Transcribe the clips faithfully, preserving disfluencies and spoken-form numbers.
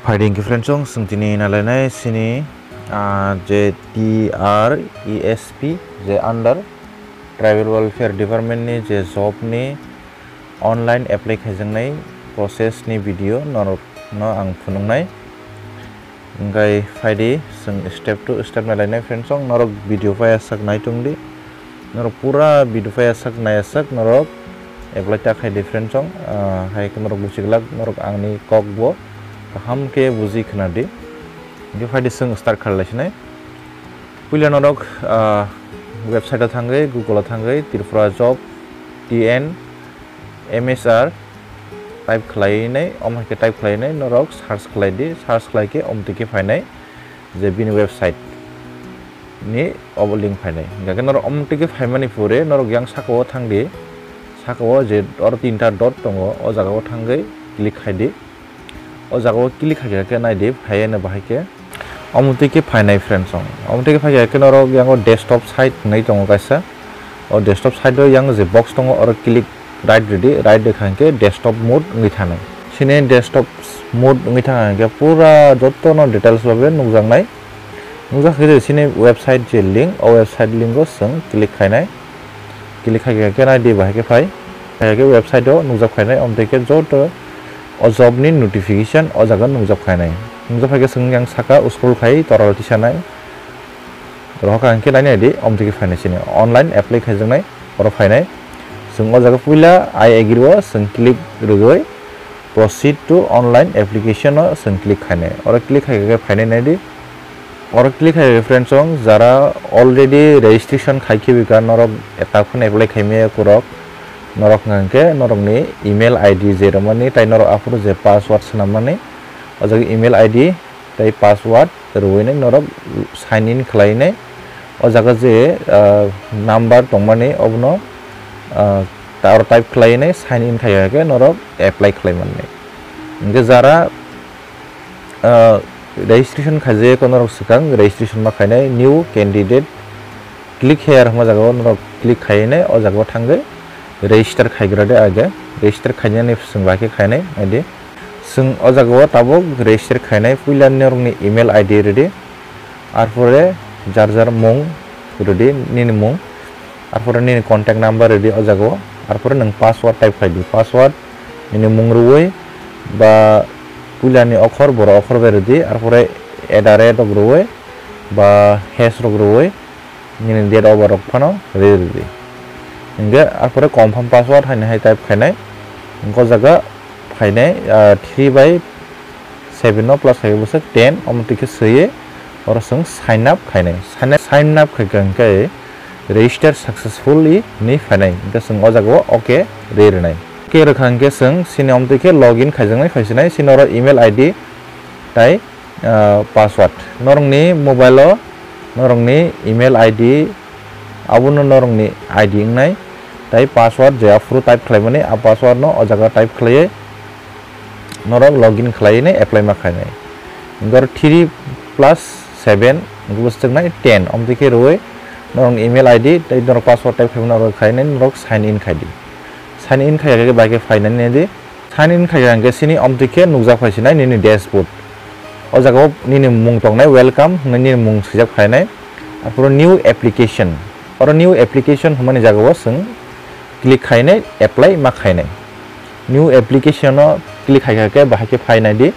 Phaidi hwnkhe friends, chwng tini nalainai sini, ah, je T R E S P, je under Tribal Welfare Department ni je job ni online apply khaijaknai process ni video norok no ang phunuknai. Hwnkhe phaidi chwng step to step nalainai friends, norok video paiyasak naitongdi. Norok pura video paiyasak naiyasak norok apply ta khaidi friends, ah, hai khe norok buchiglak, norok angni kok bo kaham khe buji khwnadi. Hwnkhe phaidi chwng start khailaisinai. Puila norok, ah, website o thangwi, Google o thangwi Tripura job T N M S R type khlainai, omo hai khe type khlainai norok search khlaidi, search khlai khe omtwi khe phainai je bini website ni obo link phainai. Hwnkhe norok omtwi khe phaimani pore norok yang saka o thangdi, saka o je oro tinta dot tongo, o jaga o thangwi click khaidi. O jaga o click khaikha khe naidi, phaiya no bahai khe. Omo twi khe phainai friends, omo twi khe phaikha khe norok yango desktop site hinwi tongo kaisa. O desktop site o yang je box tongo, oro click right rwdi, right rwkha hwnkhe desktop mode wngwi thanai. Sini desktop mode wngwi thangkha hwnkhe pura jotono details bai nukjaknai. Nukjak khe sini website je link, o website link o chwng click khainai. Click khai khe naidi bahai khe phai. Hai khe website o nukjak phainai, omo twi khe joto o job ni notification o jaga nukjak phainai. Nukjak phai khe chwng yang saka scroll khai toral tisanai. Rohor kha hwnkhe nainai di, omo twi khe phainai sini online apply khaijaknai, oro phainai. Chwng o jaga puila I agree o chwng click rwgwi proceed to online application o chwng click khainai. Oro click khai khe phainai naidi. Oro click khai khe friends, chwng jara already registration khai khibika norok, takhun apply khaimaya kurok, norok hwnkhe norokni email I D je rwmani tei norok aphuru je password swnammani, o jaga email I D tei password rwinai norok sign in khlainai. O jaga je, ah, number tongmani obono, ah, ta-, oro type khlainai sign in khai khe norok apply khlai mannai. Hwnkhe jara, ah, registration khaijak norok swkang registration ma khainai new candidate click here hwnma jaga o norok click khainai o jaga o thangwi register khaigra de age. Register khainani chwng bai khe khainai naidi. Chwng o jaga o tabuk register khainai puila norokni email I D rwdi, arpore jar jar mung rwdi nini mung, arpore nini contact number rwdi o jaga o, arpore nwng password type khaidi, password nini mung rwui ba puilani okhor borok okhor bai rwdi, arpore at the rate rok rwui ba hash rok rwui nini date of birth rok phano rwi rwdi. Hingke arpore confirm password haino hai type khainai. Hingke o jaga phainai, ah, three by seven no plus khai bwswk ten, omo twi khe swiwi oro chwng sign up khainai. Sign up, sign up khaikha hingke register successfully hinwi phainai. Hingke chwng o jaga o okay rwi rwnai. Okay rwkha hingke chwng chini omo twi khe login khaijaknai phaisinai. Chini oro email I D tai ah, password. Norokni mobile o norokni email I D, abono norokni I D wngnai. Tai password je aphuru type khlaimani, a password no o jaga type khlaiwi norok login khlaiwi apply ma khainai. Hingke three plus seven hingke bwswk nai ten. Omo twi khe rwui norokni email I D tei norok password type khlaimani norok khainai norok sign in khaidi. Sign in khai khe bai khe phainani naidi. Sign in khai khe chini omo twi khe nukjak phai sinai nini dashboard. O jaga o nini mung tongnai, welcome hwnwi nini mung swijak phainai. Arpore new application. Oro new application hwnmani jaga o chwng click khainai, apply ma khainai. New application o click khai khe bahai khe phainai di.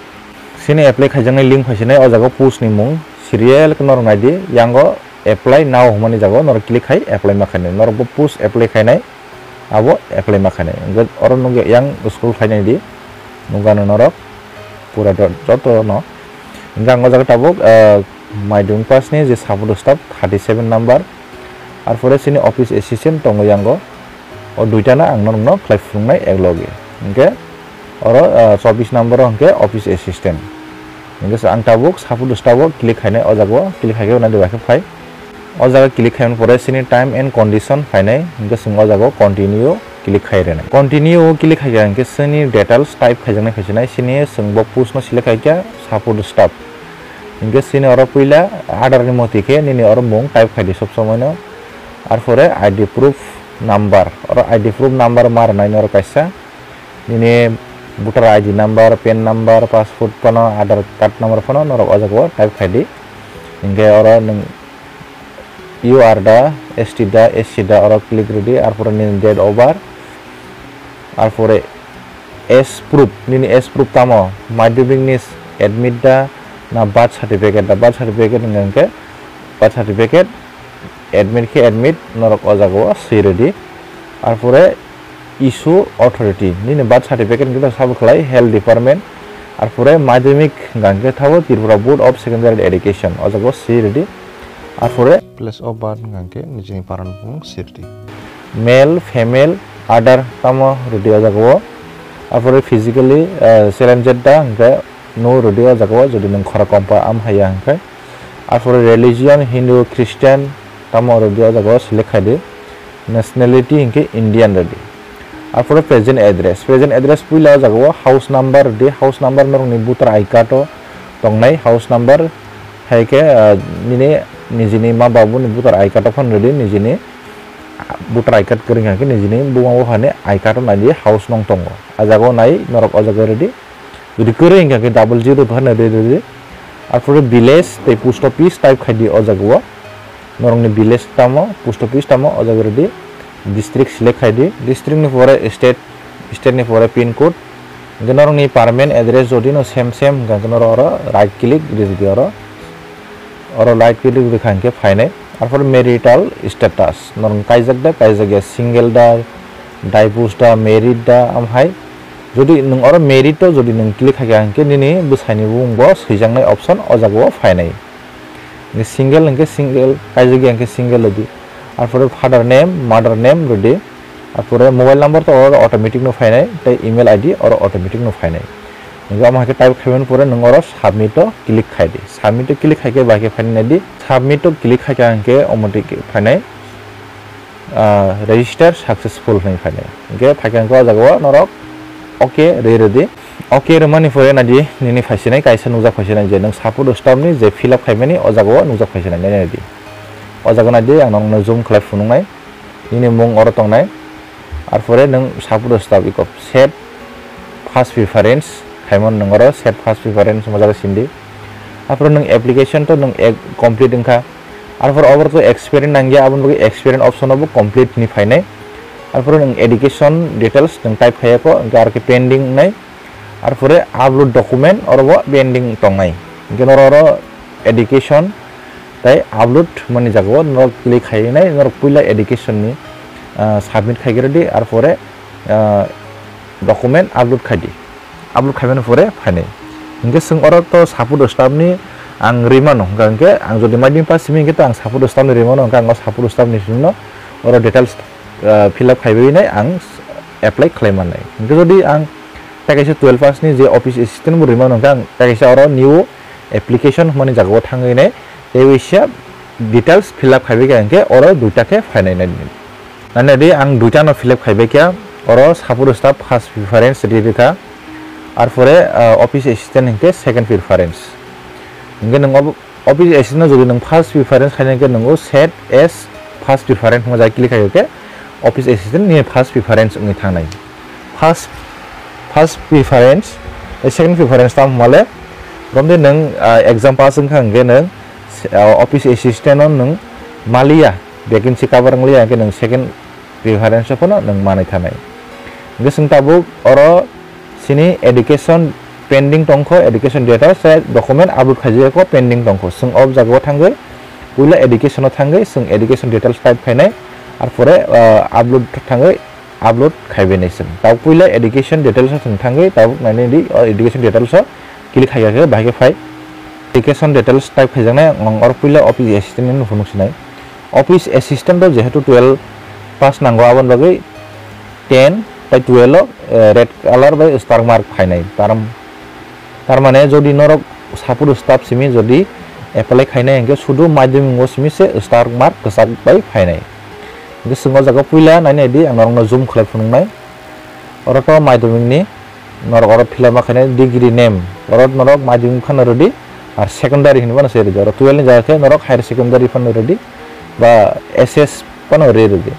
Chini apply khaijaknai link phai sinai o jaga o post ni mung serial khe norok nai di. Yang o apply now hwnmani jaga o norok click khai apply ma khainai. Norok bo post apply khainai. Abo apply ma khainai. Hingke oro nugya yang scroll khainai di. Nugano norok pura do-, joto no. Hingke ang o jaga tabuk, ah, maidung pass ni je support staff thirty seven number. Arpore chini office assistant tongo yango. O duita no ang norok no khlai phunuknai ek loge. Hingke oro, ah, chobbish number o hingke office assistant. Hingke ang tabuk support staff o click khainai o jaga o click khaikhe nai di bai khe phai. O jaga click khaimani pore chini time and condition phainai, hingke chwng o jaga o continue click khai rwnai. Continue click khaikha hingke chini details type khaijaknai phaisinai, chini chwng bo post no select khaikha support staff. Hingke chini oro puila Aadhaar ni moti khe nini oro mung type khaidi sob somoi no. Arpore I D proof number, oro I D proof number ma rwnai noro kaisa. Nini Voter I D number, PAN number, passport phano, Aadhaar card number phano norok o jaga o type khai di. Hinkhe oro nwng U R da, S T da, S C da oro click rwdi, arpore nini date of birth, arpore age proof, nini age proof tamo, madhyamik ni admit da, na birth certificate da, birth certificate hwnkha hwnkhe birth certificate, admit khe admit, norok o jaga o swi rwdi. Arpore issue authority, nini birth certificate hwnkhe sabo khlai health department, arpore madhyamik hwnkha hwnkhe thabo Tripura Board of Secondary Education, o jaga o swi rwdi. Arpore place of birth hwnkha hwnkhe nijini paran bumung swi rwdi. Male, female, other tamo rwdi o jaga o. Arpore physically, eh, challenged da hwnkhe no rwdi o jaga o, jodi nwng khorok kompa am haiya hwnkhe. Arpore religion, Hindu, Christian, tamo rwdi o jaga o select khai di. Nationality hinkhe Indian rwdi. Arpore present address, present address puila o jaga o house number rwdi, house number norokni voter I card o tongnai house number, hai khe, ah, nini nijini ma babuni voter I card o phano rwdi, nijini voter I card kwrwi hwnkhe nijini buma buphani I card o naidi house nung tongo, o jaga o nai norok o jaga o rwdi. Jodi kwrwi hwnkha khe double zero phano rwdi. Arpore village tei post office type khai di o jaga o. Norokni village tamo, post office tamo o jaga rwdi. District select khai di. District ni pore state, state ni pore pin code. Hinkhe norokni permanent address jodi no same same hwnkha khe norok oro right click rwdi oro. Oro right click rwkha hinkhe phainai. Arpore marital status, norok kaijak da, kaijak ya, single da, divorce da, married da, amhai jodi nwng oro married o jodi nwng click khaikha hinkhe nini bwsaini bumung bo swijaknai option o jaga o phainai. Hinkhe single hinkhe single, kaijak ya hinkhe single rwdi. Arpore father name, mother name rwdi. Arpore mobile number to oro automatic no phainai, tei email I D oro automatic no phainai. Hinkhe omo hai khe type khaimani pore nwng oro submit o click khai di. Submit o click khai khe bai khe phainai nai di. Submit o click khai khe hinkhe omo twi khe phainai, ah, register successful hinwi phainai. Hinkhe phai khe hinkhe o jaga o norok okay rwi rwdi. Okay rwmani pore nai di nini phaisinai kaisa nukjak phaisinai je nwng support staff ni je fill up khaimani o jaga o nukjak phaisinai nai di. O jaga nai di ang norokno zoom khlai phunuknai. Nini mung oro tongnai. Arpore nwng support staff iko set first preference khaimano nwng oro set first preference hwnma jaga sindi. Arpore nwng application to nwng ek-, complete wngkha. Arpore oboro to experience nangya, aboni bagwi experience option o bo complete hinwi phainai. Arpore nwng education details nwng type khaiya kho, hinkhe aro khe pending wngnai. Arpore upload document oro bo pending tongnai. Hinkhe norok oro education tei upload mani jaga o norok click khainai, norok puila education ni, ah, submit khaigra di, arpore, ah, document upload khai di. Upload khaimani pore phainai. Hinkhe chwng oro to support staff ni ang rwi mano, hwnkha hinkhe ang jodi madhyamik pass simi hinkhe to ang support staff ni rwi mano, hwnkha ang o support staff ni simi no oro details, ah, fill up khaiwi nai ang apply khlai mannai. Hinkhe jodi ang tei kaisa twelve pass ni je office assistant bo rwi mano, hwnkha ang tei kaisa oro new application hwnmani jaga o thangwi nai tei waisa details fill up khaiwi kha hinkhe oro duita khe phainai nai. Nai nai di ang duita no fill up khaibai kha, oro support staff first preference ri rikha, arpore, ah, office assistant hinkhe second preference. Hinkhe nwng obo office assistant no jodi nwng first preference khaina hinkhe nwng o set as first preference hwnma jaga click khai khe office assistant ni first preference wngwi thangnai. First, first preference, eh, second preference tamo hwnmale, romde nwng, ah, exam pass wngkha hinkhe nwng, ah, office assistant no nwng maliya, vacancy cover wngliya hinkhe nwng second preference o phano nwng manwi thanai. Hinkhe chwng tabuk oro chini education pending tongkho, education details tei document upload khaijak kho pending tongkho. Chwng o jaga o thangwi puila education o thangwi chwng education details type khainai, arpore, ah, upload thangwi upload khaibai nai chwng. Tabuk puila education details o chwng thangwi tabuk nainai di, o education details o click khaikha khe bahai khe phai. Education details type khaijaknai ang oro puila office assistant ni phunuk sinai. Office assistant o jehetu twelve pass nango, aboni bagwi ten tei twelve o, eh, red color bai star mark phainai. Tar, tar mane jodi norok support staff simi jodi apply khainai hinkhe sudu madhyamik o simi se star mark kwchak bai phainai. Hinkhe chwng o jaga puila nainai di, ang norokno zoom khlai phunuknai. Oro to madhyamik ni norok oro fill up ma khainai degree name. Oro norok madhyamik phano rwdi, ar secondary hinwi phano se rwdi. Oro twelve ni jaga khe norok higher secondary phano rwdi ba S S phano rwi rwdi.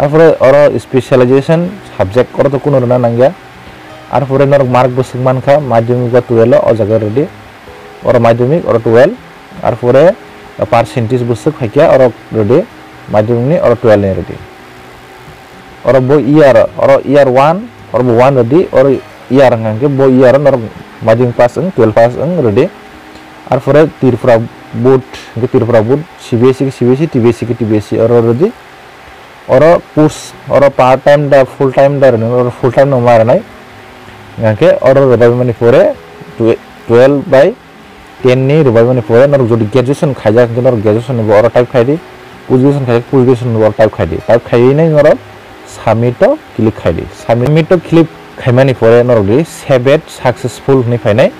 Arpore oro specialization subject oro to kuno rwna nangya. Arpore norok mark bwswk mankha madhyamik ba twelve o, o jaga rwdi. Oro madhyamik, oro twelve. Arpore percentage bwswk phaikha, oro rwdi, madhyamik ni oro twelve ni rwdi. Oro bo year, oro year one, oro bo one rwdi, oro year hwnkha khe bo year norok madhyamik pass wng, twelve pass wng rwdi. Arpore Tripura board, hwnkhe Tripura board, C B S E khe C B S E, T B S E khe T B S E, oro rwdi. Oro course, oro part time da, full time da rwnai, oro full time no ma rwnai. Hwnkhe oro rwbaimani pore twe-, twelve by ten ni rwbaimani pore norok jodi graduation khaijak hwnkhe norok graduation ni bo oro type khaidi, post graduation khaijak post graduation ni bo oro type khaidi. Type khaiwi nai norok submit o click khaidi. Submit o click khaimani pore norok di save it successful hwnwi phainai.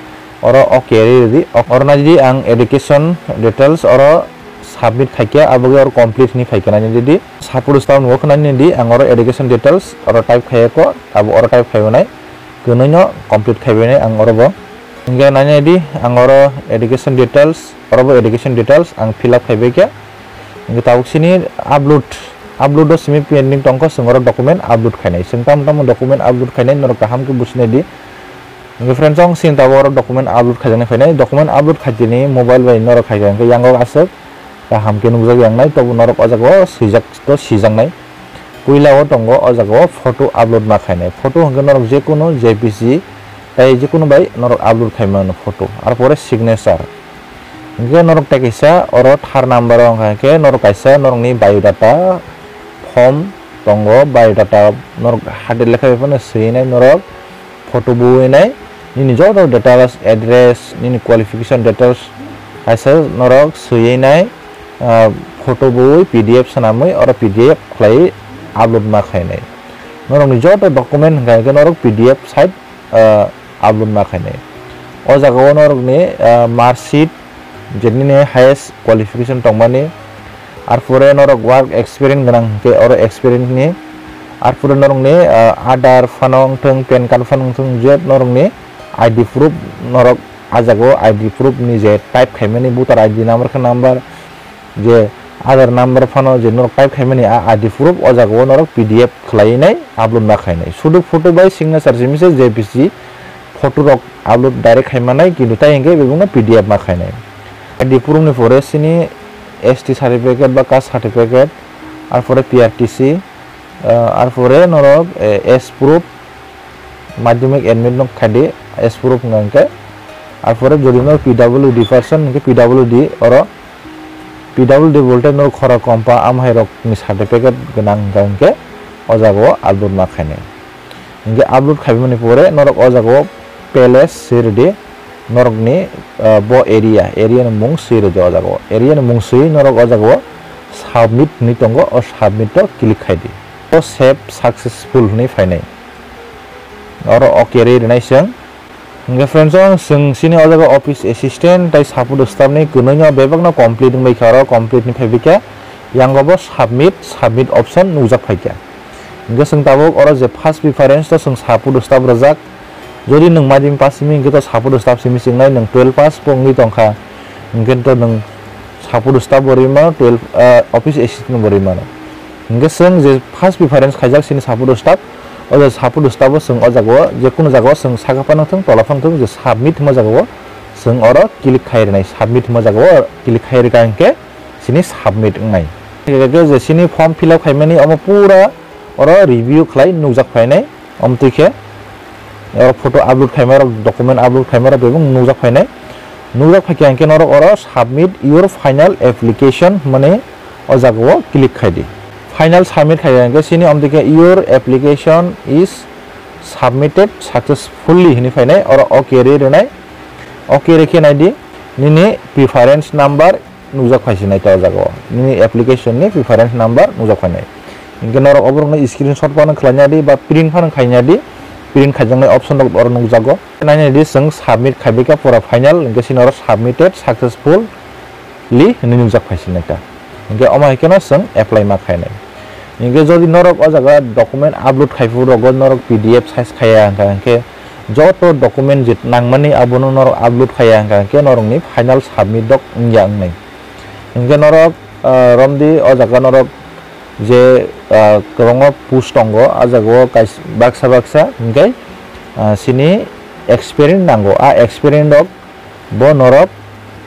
Oro okay ri rwdi. Oro naidi ang education details oro submit khaikha, abo oro complete hwnwi phaikha naidi. Support staff nugo khna naidi, ang oro education details oro type khaiyakho, abo oro type khaiwi nai. Kwnwi no complete khaiwi nai ang oro bo. Hingke nainai di, ang oro education details, oro bo education details ang fill up khaibai khe. Hingke tabuk sini upload, upload o simi pending tongkha, chwng oro document upload khainai. Chwng tamo tamo document upload khainai norok kaham khe businai di. Hingke friends, ang sini tabuk oro document upload khaijaknai phainai. Document upload khaitini mobile bai norok khaikha hingke yango aswk kaham khe nukjak yang nai, tobo norok o jaga o swijak to sijaknai. Puila o tongo o jaga o photo upload ma khainai. Photo hwnkhe norok jekunu J P G tei jekunu bai norok upload khai mano photo. Arpore signature. Hwnkhe norok tei kaisa oro third number o hwnkha khe norok kaisa norokni biodata form tongo. Biodata norok hade lekha bai phano swinai norok photo buinai, nini joto details, address, nini qualification details, kaisa norok swiwi nai, ah, photo bui P D F swnamwi oro P D F khlaiwi upload ma khainai. Norokni joto document hwnkha hwnkhe norok P D F side, ah, upload ma khainai. O jaga o norokni, ah, mark sheet, je nini highest qualification tongmani, arpore norok work experience gwnang hwnkhe oro experience ni, arpore norokni, ah, Aadhaar phano wngthung, pan card phano wngthung, je norokni I D proof norok ah jaga o I D proof ni je type khaimani voter I D number khe number, je Aadhaar number phano je norok type khaimani a I D proof o jaga o norok P D F khlaiwi nai upload ma khainai. Sudu photo bai signature simi se J P G photo rok upload direct khai manai, kintu tai hwnkhe bebakno P D F ma khainai. I D proof ni pore sini S T certificate ba caste certificate, arpore P R T C, ah, arpore norok, eh, age proof, madhyamik admit no khaidi, age proof hwnkha hwnkhe. Arpore jodi no P W D person hwnkhe P W D oro P W D bolte norok khora kompa amhai rok ni certificate gwnang hwnkha hwnkhe o jaga o upload ma khainai. Hingke upload khaimani pore norok o jaga o palace swi rwdi, norokni, ah, bo area, area ni mung swi rwdi o jaga o. Area ni mung swi norok o jaga o submit hinwi tongo, o submit o click khaidi. O save successful hinwi phainai. Oro okay ri rwnai chwng. Hingke friends, o chwng chini o jaga office assistant tai support staff ni kwnwi no bebak no complete wngbai kha, oro complete ni phaibai kha. Yango bo submit, submit option nukjak phai kha. Hingke chwng tabuk oro je first preference to chwng support staff rwjak. Jodi nwng madhyamik pass simi hingke to support staff simi chingnai, nwng twelve pass bo wngwi tongkha. Hingke to nwng support staff bo rwi mano, twelve, ah, office assistant bo rwi mano. Hingke chwng je first preference khaijak chini support staff, o je support staff bo chwng o jaga o, je kunu jaga o chwng saka phano thung, tola phano thung, je submit hwnma jaga o chwng oro click khai rwnai, submit hwnma jaga o click khai rwkha hingke chini submit wngnai. Hingke je chini form fill up khaimani omo pura oro review khlai nukjak phainai. Omtwi khe oro photo upload khaima rok, document upload khaima rok bebak nukjak phainai. Nukjak phaikha hingke norok oro submit your final application hwnmani o jaga o click khaidi. Final submit khaikha hingke chini omtwi khe your application is submitted successfully hinwi phainai, oro okay ri rwnai. Okay ri khe naidi, nini preference number nukjak phai sinai ta o jaga o. Nini application ni preference number nukjak phainai. Hingke norok oborok no screenshot phano khlaina di ba print phano khaina di. Print khaijaknai option rok oro nukjago. Naina di chwng submit khaibai kha pura final, hingke sini oro submitted successfully hinwi nukjak phai sinai ta. Hingke omo hai kheno chwng apply ma khainai. Hingke jodi norok o jaga document upload khai phuru rogo norok P D F size khaiya hingka hingke joto document je nangmani abono norok upload khaiya hingka hingke norokni final submit rok wngya wngnai. Hingke norok, ah, romdi o jaga norok je, ah, kwbangma post tongo, ah jaga o kaisa baksa baksa hingke ah, sini experience nango. A experience rok bo norok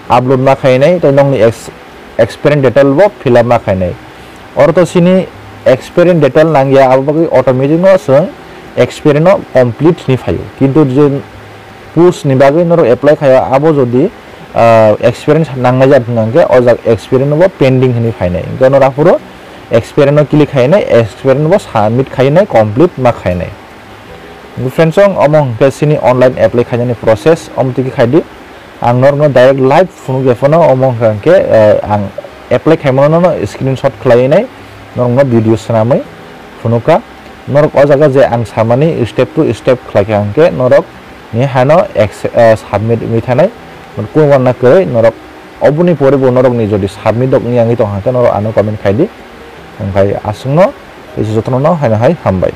upload ma khainai, tei nokni ex-, experience detail bo fill up ma khainai. Oro to sini experience detail nangya, abo bagwi automatic no chwng experience no complete hinwi phaio. Kintu je post ni bagwi norok apply khaio, abo jodi, ah, experience nangnai jat hwnkha hwnkhe o jaga experience bo pending hinwi phainai. Hwnkhe norok aphuru experience no click khainai, experience bo submit khainai, complete ma khainai. Friends, omo hwnkhe sini online apply khainani process, omo tiki khaidi. Ang norokno direct live phunuk ya phano, omo hwnkha hwnkhe, eh, ang apply khaimano no screenshot khlaiwi nai norokno video swnamwi phunukha. Norok o jaga je ang samani step to step khlaikha hwnkhe norok ni hano ex-, eh, submit wngwi thanai. Kung wanna kwrwi norok oboni pore bo norok ni jodi submit dok wngya wngwi tong hwnkhe norok ano comment khaidi. Hwnkhe aswkno jotono no haino hai hambai.